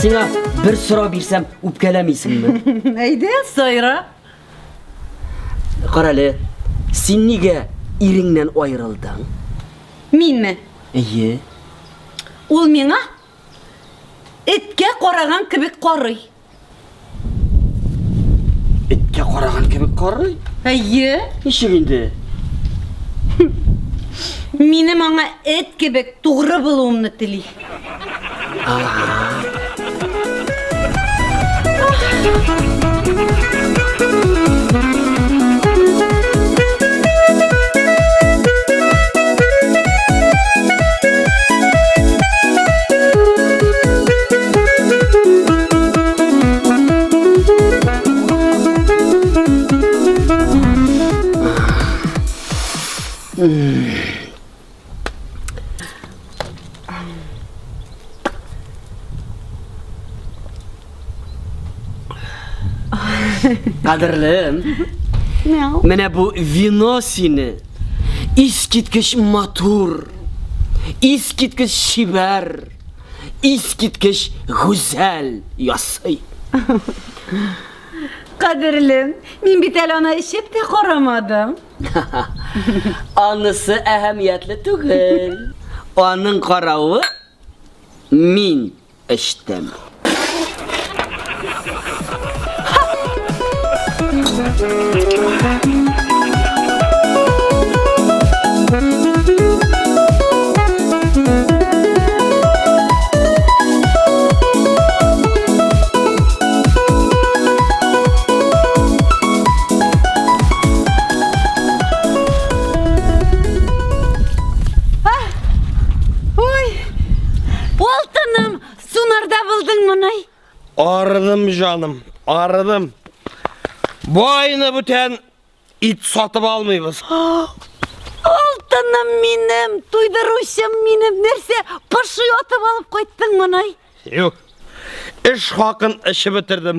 Сиңа бер сорау бирсәм, үпкәләмисеңме? Әйдә, сайра. Карале, син нигә иреңнән аерылдың? Минме? Әйе. Ул миңа эткә караган кебек карый. Эткә караган кебек карый? Әйе. Ничек инде? Минем аңа эт кебек тугры булуымны тели. Кадерлем. Менә бу вино сине искиткеч матур, искиткеч чибәр, искиткеч гүзәл ясый. Кадерлем, мин бит әле аны эчеп тә карамадым. Анысы әһәмиятле түгел. Аның каравы мин эчтем. Ой, алтыным, сунарда булдыңмыни? Арыдым, җаным, арыдым. Бу айны бүтән ит сатып алмыйбыз. Алтыным минем, туйдыручым минем, нәрсә, поши атып алып кайттыңмыни? Юк. Эш хакын эчеп бетердем.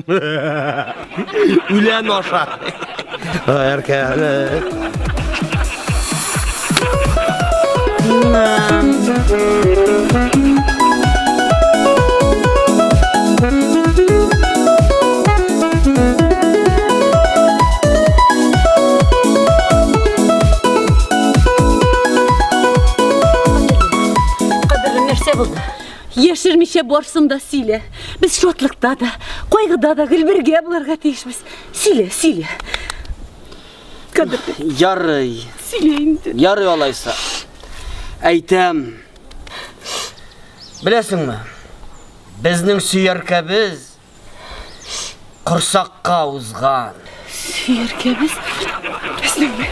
Үлән аша. Әркәле. Кадерле нәрсә булды? Яшермичә барсын да сөйлә. Без шатлыкта да, кайгыда да гел бергә булырга тиешбез. Сөйлә, сөйлә. Кадерле. Ярый. Сөйлә инде. Ярый алайса. Әйтәм. Беләсеңме? Безнең сөяркәбез корсакка узган. Сөяркәбез безнеңме?